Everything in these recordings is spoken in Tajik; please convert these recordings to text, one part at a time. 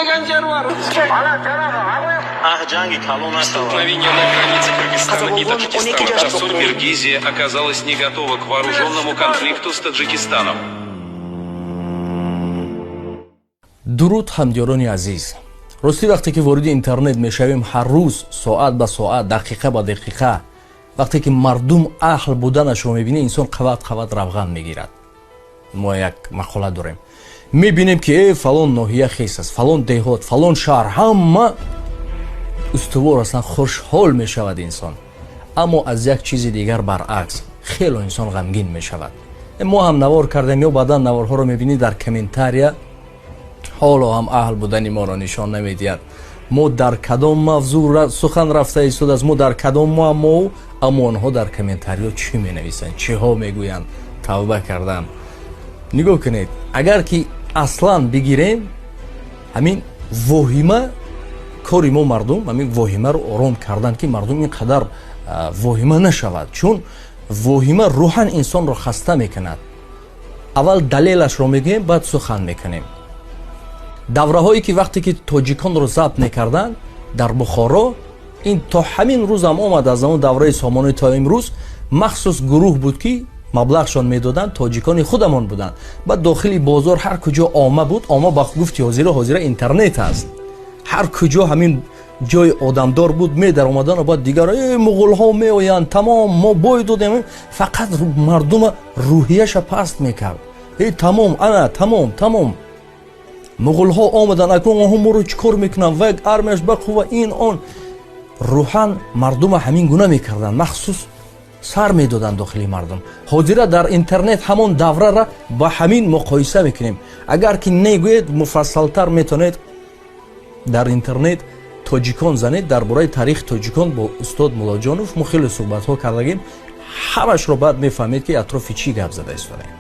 Деген жер бар. Ах, ҷанги калон нашавад. Столкновение на границе Кыргызстана и Таджикистана. Киргизия оказалась не готова к вооруженному конфликту с Таджикистаном. Дуруд, ҳамдиёрони азиз. Ростӣ, вақте ки вориди интернет мешавем, ҳар рӯз, соат ба соат, дақиқа ба дақиқа, вақте ки мардум аҳл буданашро мебинӣ, инсон қават қават равған мегирад. Мо як мақола дорем, мебинем ки фалон ноҳия хес аст, фалон деҳот, фалон шаҳр, ҳама устувор ҳастанд, хушҳол мешавад инсон. Аммо аз як чизи дигар, баръакс, хело инсон ғамгин мешавад. Мо ҳам навор кардем ё баъдан наворҳоро мебинӣ, дар комментария ҳоло ҳам аҳл будани моро нишон намедиҳад. Мо дар кадом мавзӯъ сухан рафта истодааст, мо дар кадом муаммо, аммо онҳо дар комментариё чӣ менависанд, чиҳо мегӯянд? Тавба кардам. Нигоҳ кунед, агар ки аслан бигирем, ҳамин воҳима кори мо мардум, ҳамин воҳимаро ором кардан, ки мардум ин қадар воҳима нашавад, чун воҳима рӯҳан инсонро хаста мекунад. Аввал далелашро мегӯем, баъд сухан мекунем. Давраҳое ки вақте ки тоҷиконро забт мекарданд дар Бухоро, ин то ҳамин рӯзам омад, аз он давраи Сомонӣ то имрӯз, махсус гурӯҳ буд, ки маблағшон медоданд, тоҷикони худамон буданд. Баъд дохили бозор, ҳар куҷо ома буд, ома ба гуфти ҳозира, ҳозира интернет аст, ҳар куҷо ҳамин ҷои одамдор буд, медаромадану баъд дигар муғулҳо меоянд, тамом, мо бой додем. Фақат мардума рӯҳияша паст мекард. Тамом, ана тамом, тамом, муғулҳо омаданд, акнун онҳо моро чӣ кор мекунанд, ва армияш ба қувва, ин он. Рӯҳан мардума ҳамин гуна мекарданд, махсус сар медоданд дохили мардум. Ҳозира дар интернет ҳамон даврара ба ҳамин муқоиса мекунем. Агар ки негӯед, муфассалтар метавонед дар интернет «тоҷикон» занед, дар бораи таърихи тоҷикон бо устод Муллоҷонов мо хеле суҳбатҳо кардагим, ҳамашро баъд мефаҳмед, ки атрофи чӣ гап зада истодаем.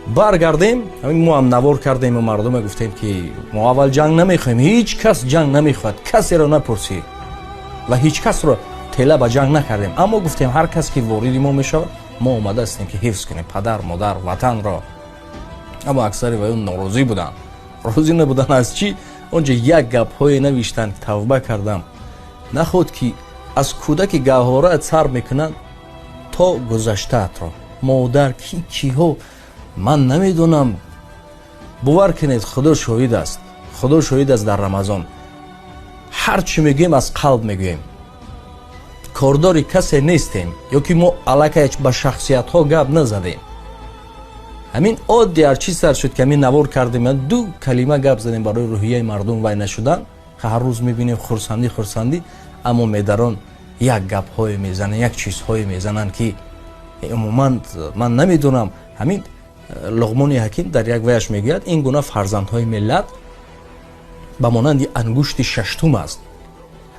Баргардем, мо ҳам навор кардему мардуме гуфтем, ки мо аввал ҷанг намехоҳем, ҳеҷ кас ҷанг намехоҳад, касеро напурсӣ ва ҳеҷ касро тела ба ҷанг накардем. Аммо гуфтем, ҳар кас ки вориди мо мешавад, мо омада ҳастем, ки ҳифз кунем падар, модар, ватанро. Аммо аксари ваён норозӣ буданд. Розӣ набуданд аз чӣ? Онҷо як гапҳое навиштанд, тавба кардам. Наход ки аз кӯдаки гаҳвораат сар мекунанд то гузаштаатро, модар ки, киҳо, ман намедонам. Бовар кунед, Худо шоҳид аст, Худо шоҳид аст, дар Рамазон ҳар чӣ мегӯем, аз қалб мегӯем, кордори касе нестем ё ки мо аллакай ба шахсиятҳо гап назадем. Ҳамин оддӣ ҳар чиз сар шуд, ки ҳамин навор кардем, ду калима гап задем барои рӯҳияи мардум вай нашудан. Ҳар рӯз мебинем хурсандӣ, хурсандӣ, аммо медарон як гапҳое мезананд, як чизҳое мезананд, ки умуман ман намедонам. Ҳамин Луқмони Ҳаким дар як ваяш мегӯяд, ин гуна фарзандҳои миллат ба монанди ангушти шаштум аст,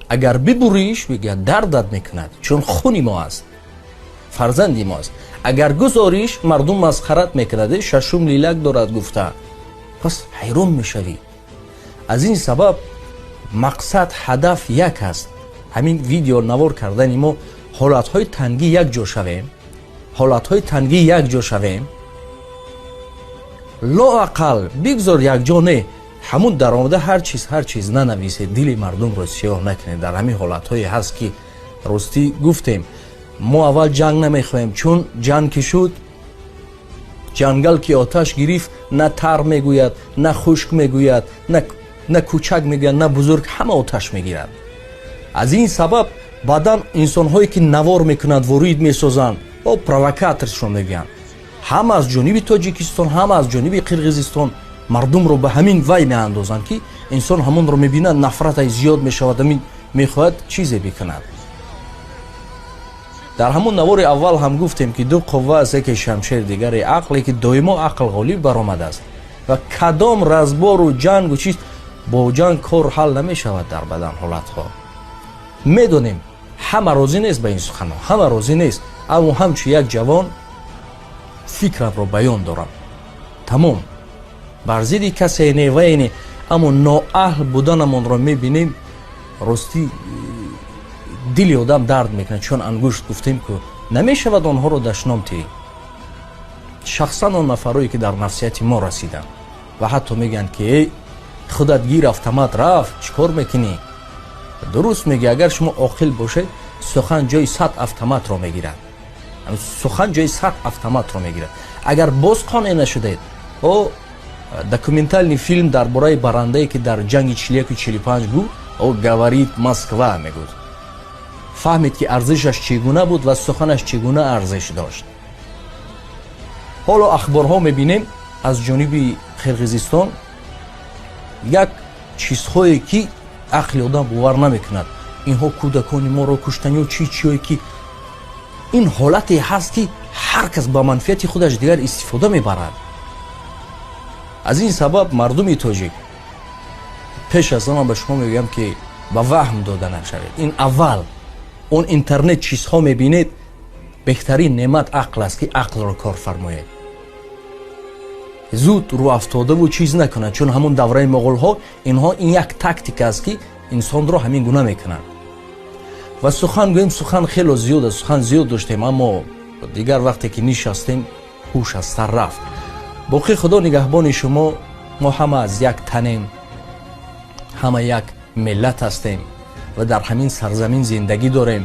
агар бибуриш, мегӯяд, дардат мекунад, чун хуни мо аст, фарзанди мо аст, агар гузориш, мардум масхарат мекунад, шашум лилак дорад гуфта. Пас ҳайрон мешавӣ. Аз ин сабаб мақсад, ҳадаф як аст. Ҳамин видео навор кардани мо, ҳолатҳои тангӣ якҷо шавем, ҳолатҳои тангӣ якҷо шавем, лоақал бигзор якҷо не, ҳамун даромада ҳар чиз, ҳар чиз нанависед, дили мардумро сиёҳ накунед. Дар ҳамин ҳолатҳое ҳаст, ки ростӣ гуфтем, мо аввал ҷанг намехоҳем, чун ҷанг ки шуд, ҷангал ки оташ гирифт, на тар мегӯяд, на хушк мегӯяд, на кӯчак мегӯяд, на бузург, ҳама оташ мегирад. Аз ин сабаб баъдан инсонҳое ки навор мекунанд, ворид месозанд, о провокаторшон мегӯянд, ҳам аз ҷониби Тоҷикистон, ҳам аз ҷониби Қирғизистон, мардумро ба ҳамин вай меандозанд, ки инсон ҳамонро мебинад, нафраташ зиёд мешавад, ҳамин мехоҳад чизе бикунад. Дар ҳамон навори аввал ҳам гуфтем, ки ду қувва аст, яке шамшер, дигаре ақле, ки доимо ақл ғолиб баромадааст. Ва кадом разбору ҷангу чиз, бо ҷанг кор ҳал намешавад. Дар бадан ҳолатҳо медонем, ҳама розӣ нест ба ин суханҳо, ҳама розӣ нест, аммо ҳамчун як ҷавон фикрамро баён дорам. Тамом, бар зидди касе не, вае не, аммо ноаҳл буданамонро мебинем. Ростӣ, дили одам дард мекунад, чун ангушт гуфтем ку намешавад онҳоро дашном тиҳӣ. Шахсан он нафарое ки дар нафсияти мо расиданд ва ҳатто мегӯянд, ки эй Худат гир, автомат рафт, чӣ кор мекунӣ? Дуруст мегӯ, агар шумо оқил бошед, сухан ҷои 100 автоматро мегирад. Сухан ҷои 100 автоматро мегирад. Агар боз қонеъ нашудед, о документальный фильм дар бораи барандае, ки дар ҷанги 41-45 буд, о «Говорит Москва» мегӯд, фаҳмед, ки арзишаш чӣ гуна буд ва суханаш чӣ гуна арзиш дошт. Ҳоло ахборҳо мебинем аз ҷониби Қирғизистон як чизҳое, ки ақли одам бовар намекунад. Инҳо кӯдакони моро куштан ё чи чиое, ки ин ҳолате ҳаст, ки ҳар кас ба манфиати худаш дигар истифода мебарад. Аз ин сабаб, мардуми тоҷик, пеш аз ҳама ба шумо мегӯям, ки ба ваҳм дода нашавед. Ин аввал он интернет чизҳо мебинед, беҳтарин неъмат ақл аст, ки ақлро кор фармоед, зуд рӯафтодаву чиз накунад, чун ҳамун давраи моғулҳо инҳо ин як тактика аст, ки инсонро ҳамин гуна мекунанд. Ва сухан гӯем, сухан хело зиёд аст, сухан зиёд доштем, аммо дигар вақте ки нишастем, ҳуш аз сар рафт. Боқӣ Худо нигаҳбони шумо. Мо ҳама аз як танем, ҳама як миллат ҳастем ва дар ҳамин сарзамин зиндагӣ дорем.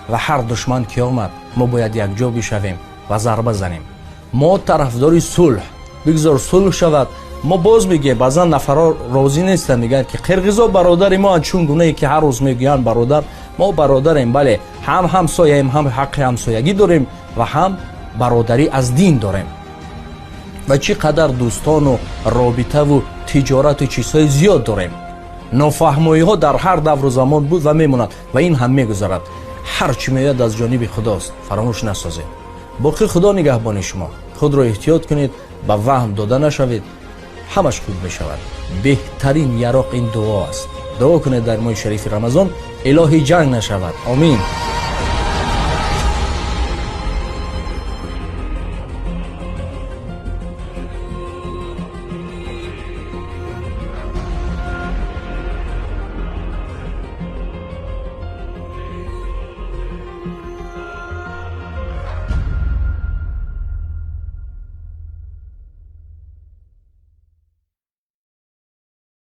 Ва ҳар душман ки омад, мо бояд якҷо бишавем ва зарба занем. Мо тарафдори сулҳ, бигзор сулҳ шавад. Мо боз мегӯем, баъзан нафарҳо розӣ нестанд, мегӯянд, ки қирғизо бародари мо, чун гунае ки ҳар рӯз мегӯянд бародар. Мо бародарем, бале, ҳам ҳамсояем, ҳам ҳаққи ҳамсоягӣ дорем ва ҳам бародарӣ аз дин дорем. Ва чӣ қадар дӯстону робитаву тиҷорату чизҳои зиёд дорем. Нофаҳмоиҳо дар ҳар давру замон буд ва мемонад ва ин ҳам мегузарад. Ҳар чӣ меояд, аз ҷониби Худост, фаромӯш насозед. Боқӣ Худо нигаҳбони шумо. Худро эҳтиёт кунед, ба ваҳм дода нашавед, ҳамаш хуб мешавад. Беҳтарин яроқ ин дуо аст. Дуо кунед дар моҳи шарифи Рамазон, илоҳӣ ҷанг нашавад. Омин.